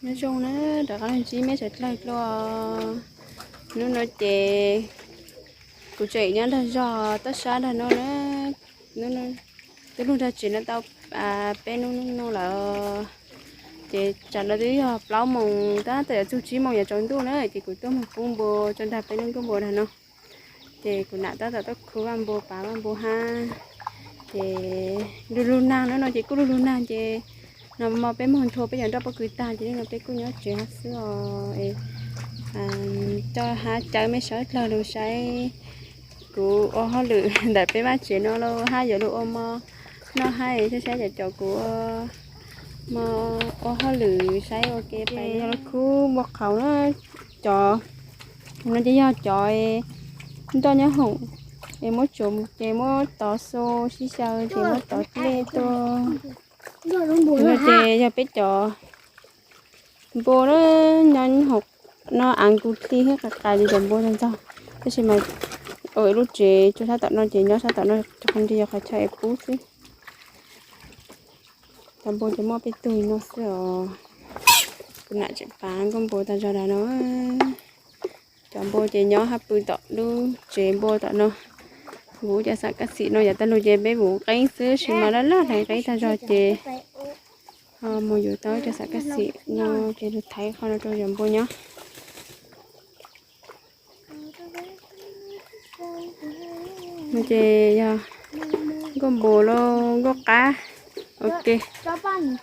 Nyob zoo na, rov qab los ntsib mej sawv dlawg dlua. Hnub no ces kuv tseem nyob nrog zog tab sab nrog no na. Twb lug nrog tsev no tau peb hnub no lawm. Ces tsam no twb yog plaub moos tab tom yuav txug tsib moos yuav tsaus ntuj na, ces kuv tuaj moog pub npua tso nrog peb lub nkuaj npua nrog no. Ces kuv nam tab tom tuaj khu vaj npua pav vaj npua hab. Ces lug lug nag no no ces kuj lug lug nag ces no mo peb moog nthua peb cov nroj pob kws tag ces no peb kuj nyob tsev hab xwb os. Coj hab cawm mej sawv dlawg lug saib kuv ua hauj lwm ntawm peb vaj tsev no los hab yuav lug ua mo noj hab saib saib cov cov kuv ua mo ua hauj lwm saib ua ke pais. Yog lub khub npua qhauv na, cov no ces yog cov ntoj nyob hoom es muab tsuav ces muab tov xu sib xyaw ces muab tov dlej tuaj. No ces yog peb cov npua na, nyob hoom no av nkuj dlig thiab qas qas li cov npua ntog ntog. Tab sis mas ua lub tsev tso sab tom no ces nyob sab tom no rau qhov nrog yog qhov chaw es pub xwb. Cov npua ces muaj peb tug no xwb os. Kuv nam tseem pav nkuaj npua tag zog dag no. Cov npua ces nyob hab pw tom lub tsev npua tom no. Vus cov xam kab xim no yav tag lug ces peb vus qeeb xwb sis mas laj laj hlais qeeb tag zog ces ho mus yuav tau cov xam kab xim no ces lug thaiv qhov no rau cov npua nyob. No ces yog nkuaj npua los nkuaj qab. Ok,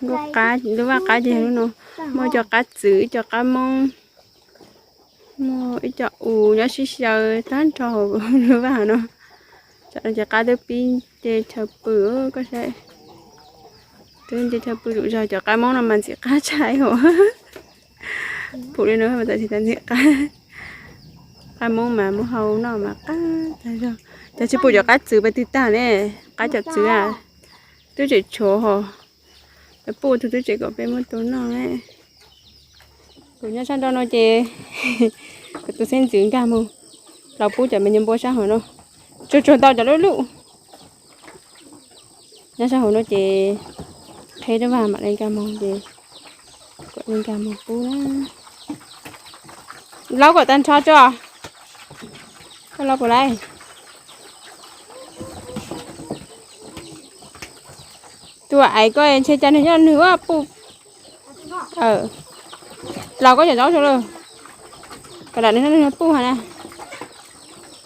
nkuaj qab, lub vaj qab ces yog lub no. Muaj ib co qab txwv, ib co qab moob, muaj ib co us nyob sib xyaw tag nrho hauv lub vaj no. Tam no ces qab twb pib nce chaw pw, koj saib, twb nce chaw pw lug zog. Cov qab moob no mas ntxim qab tshaj hauv. Pum li no mas tam sim tas ntxim qab. Qab moob mas muab hau noj mas qab tag zog. Cov tsis pum cov qab txwv pais twg tag ne, qab cov txwv a, twb tseem tshuav hos. Cov pum tug twb tseem kom peb muab tua noj ne. Kuv nyob sab nraud no ces kuv tus xeeb ntxwv nkag mus plaus pub cov me nyuam npua sab hauv no, tsuag tsuag ntau cov lub luj. Nyob sab hauv no ces qheb dab vaj mam li nkag mus ces kom li nkag mus pub na. Laub kom tag nrho tso. Koj laub puas laib? Tus aiv ko ntshe cas nwg nyob nwg ua puj. Laus koj cov zaub tso lawm. Kom lam nwg nyob nwg puj hov na.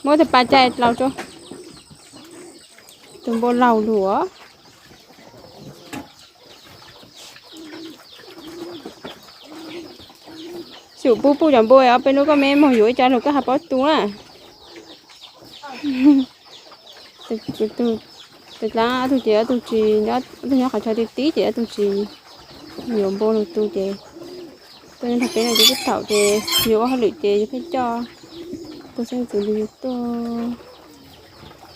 Muab tus pas cai laus tso. Tus npua laus lug os. Xyum pub puj cov npua ob peb hnub koj meb moog yuav ib co lug koj has paub tu na. Tus dlaab ob tug ces ob tug tsis, ob tug nyob qhov chaw ti tib ces ob tug tsis yuav npua lug tu ces tuaj nrog peb no ces peb thaum ces yus ua hauj lwm ces yus pheej coj tus xeeb ntxwv ntawd yug tuaj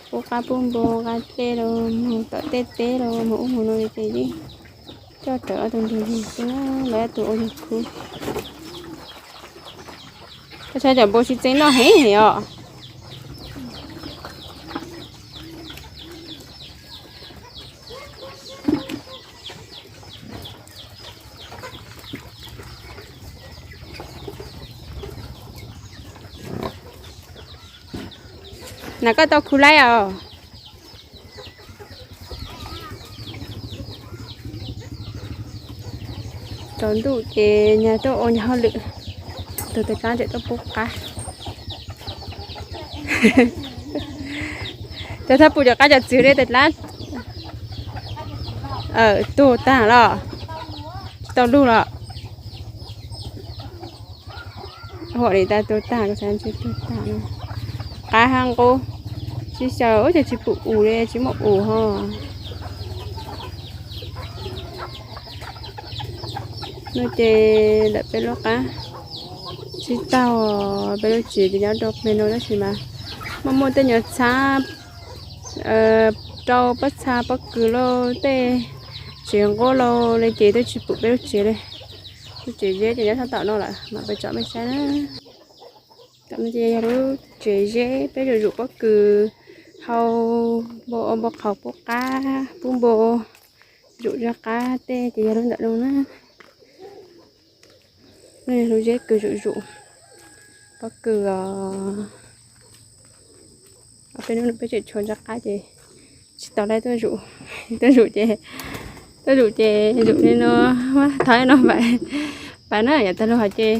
pub qab pub npua nqa dlej los moog tom tej teb los moog ub moog no ces yeej coj rawv ob tug ntug yug xwb na, lawv ob tug ua yug khub. Koj saib cov npua sib txeeb noj heev heev os. Na koj tau khu laib os. Tsaus ntuj ces nyag tuaj ua nyag hauj lwm, tus tes dlaab tseem tuaj pub qab. Cov thaj pum cov qab cov txwv li tes dlaab tuag tag los tsis tau lug los. Huam li tas tuag tag, kuv xav ntshe tuag tag no. Qab hab nqub sib xyaw ua cas tsis pum us li, tsis muaj us ho. No ces ntawm peb lub qab sib taug, peb lub tsev ces nyob rau pem no tab sis mas muaj muaj tej nyuag txhab rau pob txha pob kws lauj, tej tsev nqub lauj li ces twb tsis pum peb lub tsev li. Lub tsev zeb ces nyob sab tom no lawm, mam peb tsom mej saib na. Tom no ces yog lub tsev zeb, peb zuam zuam pob kws hau, npua ua npua qhauv pub qab pub npua, zuam zog qab tej ces yog lub ntawm no na. Lub zeb kws zuj zus, pob kws os. Peb hnub no peb tseem tshuav ntsa qab ces tsis tau laib tuaj zuj, tuaj zuj ces, tuaj zuj ces zuj li no, thov no pais na, yav tag los hais ces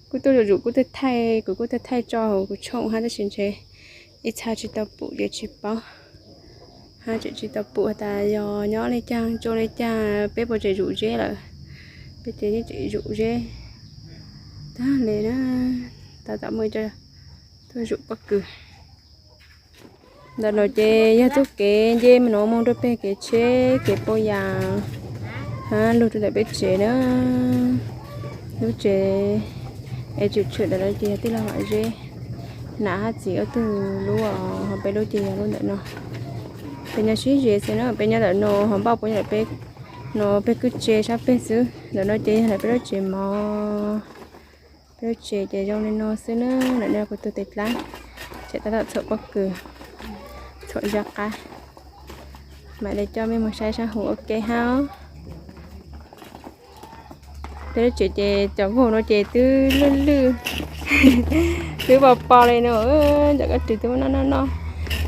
kuj tuaj zuj zus kuj tuaj thaij, kuv kuj tuaj thaij tso hauv kuv tshooj hab, tab sis ntshe ib txha tsis tau pum ces tsis paub, hab tseem tsis tau pum tas yog nyob li cas tso li cas, peb puas tseem zuj zeb lawm, peb ces yeej tseem zuj zeb tag li na, tab tom muaj ib co tuaj zuj pob kws. Ntawm no ces yog txuj kev nce no mus rau peg kev tsheb kev pab yas, hab lug rau ntawm peb tsev na. Lub tsev es tshwm tshwm ntawm no ces yog tij laug Vam Zeb, nam hab txiv ob tug lub os, ho peb lub ces yog lub ntawm no. Peb nyob sib ze xwb na, peb nyob ntawm no ho npauj puab nyob ntawm peb no, peb kwj tse sab peg xwb. Ntawm no ces yog ntawm peb lub tsev mov. Peb lub tsev ces zoo li no xwb na, ntawm no kuv tus tes dlaab tseem tab tom txhuam pob kws, txhuam zaj qab, mam li coj mej mus saib sab huv ua ke hab. Peb lub tsev ces cov nkaus no ces twb lwj lwj, twb pos pos li no, cov kab rwg twb muab noj noj noj,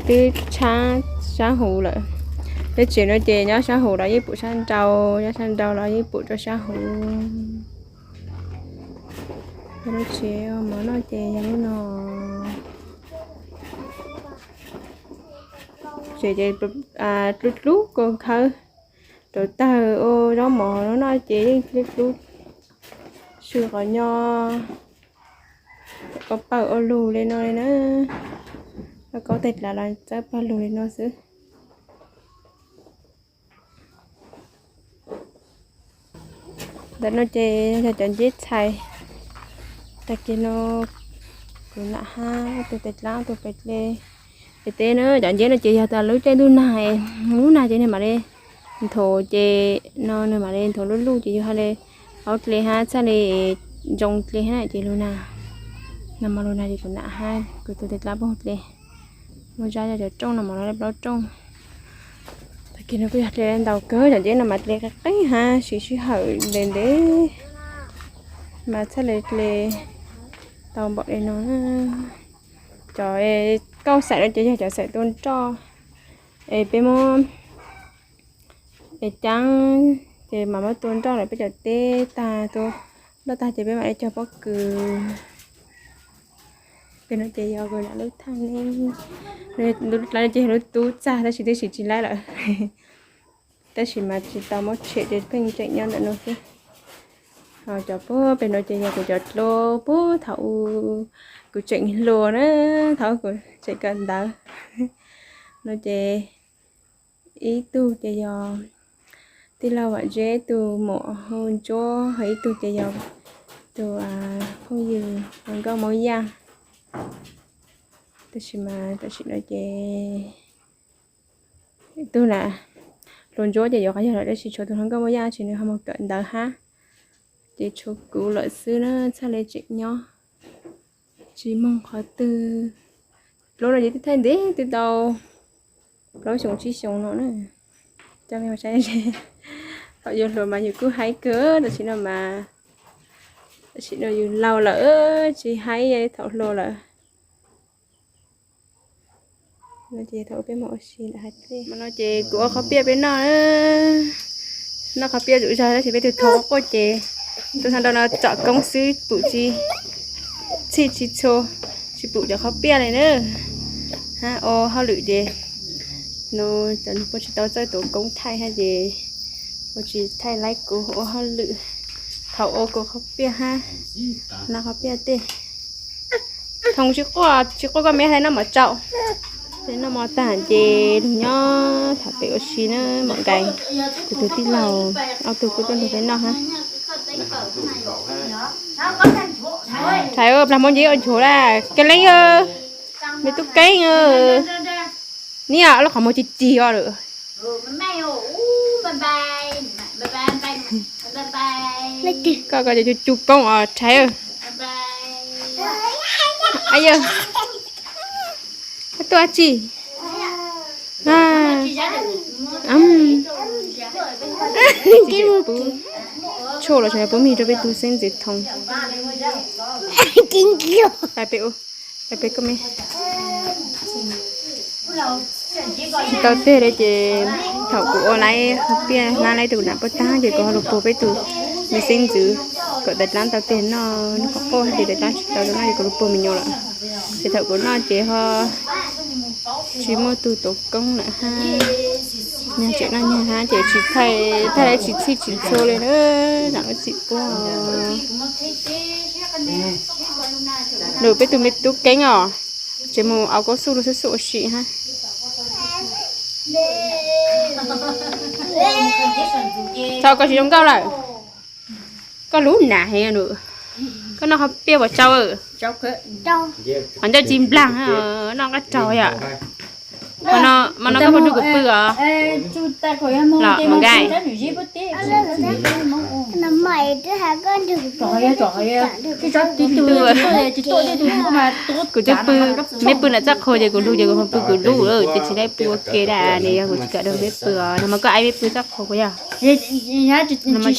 twb tshaab sab huv lawm. Peb tsev no ces nyob sab huv los yeej pum sab nraud, nyob sab nraud los yeej pum rau sab huv. Lub tsev mov noj ces yog lub no. Tsev ces dlub dlub kua khawb, rau tawg ua zaub mov noj ces yeej dlub dlub, swb qhov nyob, koj pawg ua lug li no li na, koj kaub tej dlav los txawb pawg lug li no xwb. Ntawm no ces yog cov nceb txhais. Tag kis no kuv nam hab tus tes dlaab tus pem dlej, pem teb na. Cov nceb no ces yog tas lub caij ntuj nag, lub nag ces nwg mam li nthuav ces no nwg mam li nthuav luj luj ces yug hab le aub dlej hab txhaj le zoo dlej hab ces lug nag. Nag hmo lug nag ces kuv nam hab kuv tus tes dlaab puag dlej. Muaj zab yog cov rooj no mas no le plaub rooj. Tag kis no kuj yog dlej ntau kawg, cov nceb no mas dlej qeeb qeeb hab siv sij hawm ntev ntev mas txhaj le dlej tau npaum li no. Cov kauj xaim no ces yog cov xaim tua nroj, es peb muab es caab ces mas muab tua nroj lawm peb cov teb tag, tua nroj tag ces peb mam li cog pob kws. Pem no ces yog kuv nam lub thaaj neeb, lub dlaab no ces yog lub tub txag tab sis twb siv tsis laib lawm, tab sis mas tsis tau muab tshem ces pheej tseem nyob ntawm no xwb. Ho cov puag pem no ces yog kuv cov dluab puag thaum u kuv tseem hluas na, thaum kuv tseem kawm ntawv no ces ib tug ces yog tij laug Vam Zeb tus muam hu Ntsuab, ho ib tug ces yog tus phooj ywg hluas nkauj Maub Yaj. Tab sis mas tam sim no ces tug na, hluas Ntsuab ces yuav qhov yog lawm tab sis tshuav tus hluas nkauj Maub Yaj tsis, nws ho mus kawm ntawv hab, ces tshuav kuv lawm xwb na, txhaj le tseem nyob tsis moog qhov twg. Dluab no ces twb thaij ntev twb tau plaub xyoo tsib xyoo no na. Coj mej saib, thaum yug hluas mas yug kuj haib kawg, tam sim no mas, tam sim no yug laug lawm tsis haib thaum hluas lawm. Ces thaum peb mus ua si hmo no ces kuv ua qhov piaj peb noj, noj qhov piaj zuj zog tab sis peb tug thau quaj quaj ces tus thau ntau no tsom koob xwb pum tsis txhij tsis txhua, tsis pum cov qhov piaj li na. Hab ua hauj lwm ces no cov puab tsis tau txawj tuav koob thaij hab ces ua tsis thaij laib kuv ua hauj lwm, thaum ua kuv qhov piaj hab noj qhov piaj tej. Thoo tsis quaj, tsis quaj koj me hais noj mov tsaus. Peb noj mov tag ces lug nyob tham pem ua si na, mam nkaim kuv tus tij laug, ob tug kuj tuaj nrog peb noj hab. Thaiv, plag muab nce ua nchuav lawm, Keeb Leeb, me tub Keeb, neb ob lub qhov muag cig cig os lawm. Koj, koj cov cu cu koob os Thaiv. Yog, koj tuaj tsi? Tshuaj los tseem puab mis rau peb tug xeeb ntxwv Thoo. Peb ua, peb koj me. Tsis tau tiag li ces thaum kuv ua laib piaj hlab laib rau kuv nam puab tag ces kuv ho lug puag peb tug me xeeb ntxwv kom tais dlaab tau tiag noj, nws qhov quaj hais tias tais dlaab tsis tau noj ces kuv lug puag me nyuam lawm. Ces thaum kuv noj ces ho tsis muaj tug tuav koob lawm hab. Nyag tseem noj nyag hab ces tsis thaij, thaij tsis txhij tsis txhua li na. Zaam lub txim puab. Lwm peb tug me tub keeb os, tseem mus au kaub xuj lug xub xub ua si hab. Thaum koj tsis zoo nkauj lawm, koj lub nam heev, koj noj qhov piaj puas tsau? Qhov ncauj ci nplaag, noj qab raug yom. Mas no koj puas nrug kuv pw os? Los mas nkaij. Kuv twb pw, meb pw nram txaj qhua ces kuv lug ces kuv pw kuv lub, ces tsis tau pw ua ke dab ne, yog kuv tsis kam nrug meb pw os, no mas koj aib meb pw txaj qhua puas yog? Tsis mas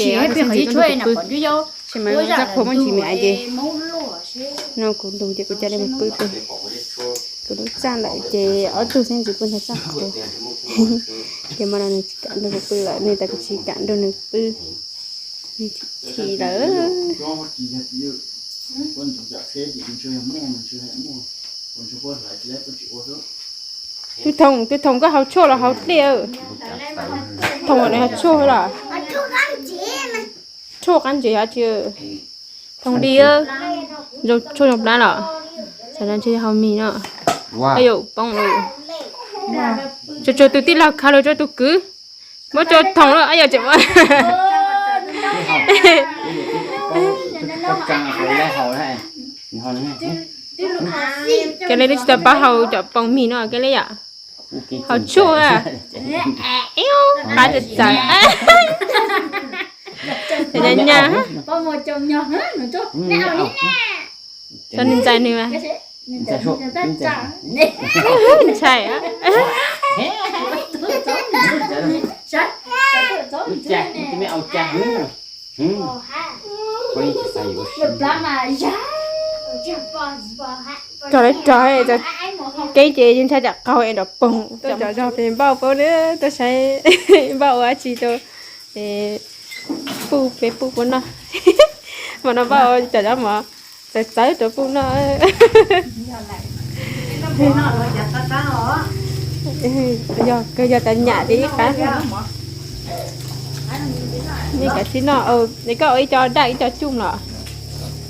txaj qhua muaj ntsis me aiv ces, no kuv lug ces kuv ca le mus pw pem kuv lub txaj lawm ces ob tug xeeb ntxwv pw ntawm txaj qhua. Ces mas no nws tsis kam nrug kuv pw lawm, nws tas kuv tsis kam nrug nws pw, nws chim lawm. Tub Thoom, Tub Thoom, koj haus tshuaj los haus dlej? Thoom, haus tshuaj los? Tshuaj qab ntses yog tsi? Thoom di, tshuaj zoo plab los? Xav ntshe haus mis no. Ab yam poob lawm. Tsuas tsuas tus tij laug khaws lug rua tus kwv, muab rua Thoom lawm ab yam tseem Koj le tsis tau paub haus cov poos mis no koj le yom. Haus tshuaj. Qab txawv txawv. Cov nyab nyab. Cov nws ntxais nws mas. Ntshai. Rog le rog, keeb ces yeej ntshai tsam qaug es nrov poog. Cov zog pem npauj puab na, tuaj saib npauj ua dab tsi rau puj peb puj puab noj. Mas no npauj cov zog mov txawv txawv rau puj noj. Yog kawg yog tas nyam li ib qab. Nej kav tsij noj, es koj ua ib co daj ib co cuj los.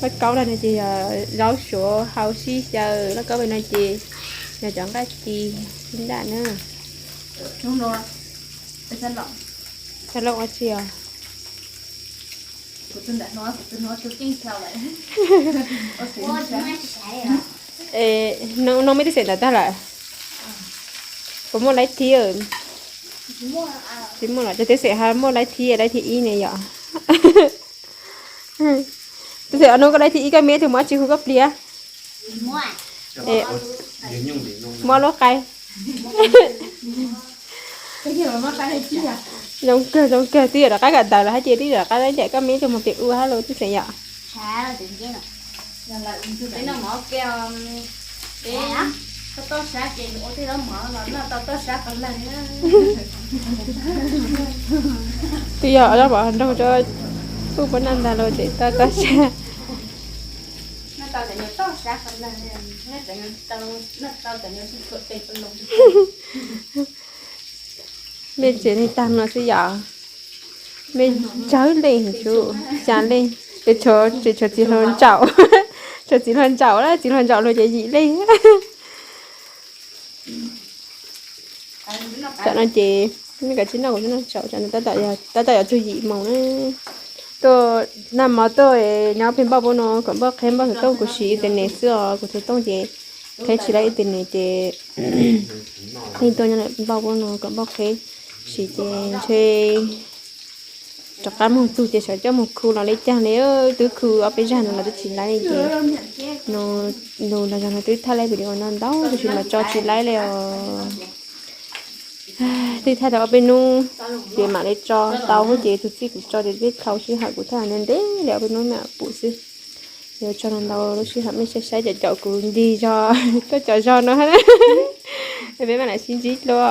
Lauj kaub no ces yog zaub suav hau sib xyaw, lauj kaub pem no ces yog cov nqaij tis sib ntaj na. Txhaj loj ua tsi os? No meb twb xeem ntawd tag lawm? Puas muaj laib thib? Tsis muaj los cov twb xeem ho muaj laib thib, laib thib ib ne yom. Twb xeem no koj laib thib ib, koj meb twb muab tsis hu koj pliag. Muab lub qaib. Zoo kawg zoo kawg, twb yog rov qab kawm ntawv los hab ces twb yog rov qab ncaim koj meb coj mus pem ua hab los twb xeem yom. Twb yog zaub mov nrog rau puj puab noj ntag los ces tau toj sab. Mej tsev neeg tag no xwb yom. Mej tsawg leej, xya leej, ces tshuav txiv hluas ntsaum, tshuav txiv hluas ntsaum lawm, txiv hluas ntsaum luag ces yim leej. Tsam no ces mej kav tsij noj, kuv noj tsaum, tsam no tab tom yuav txug yim moos na. Tuaj nag hmo tuaj nyob pem npauj puab no kom npauj qheb npauj xov tooj, kuv siv internet xwb os, kuv xov tooj ces qheb tsis laib internet ces yeej tuaj nyob npauj puab no kom npauj qheb siv ces ntshe rov qab moog tug ces sawv coj moog khu los le caag le, twb khu ob peb zag no los twb tsis laib ces nug los zog no twb thaij laib video no ntau tab sis mas tso tsis laib le os. Twb thaij tau ob peb hnub, ces mam li tso tau huv ces tus txij kuv tso ces twb dhau sij hawm kuv thaij ntev ntev li ob peb hnub mam pum xwb. Yuav tso ntau ntau lub sij hawm mej saib saib cov caum kuv ncig zog, tuaj cov zog no na. Peb mam li sib ntsib dua.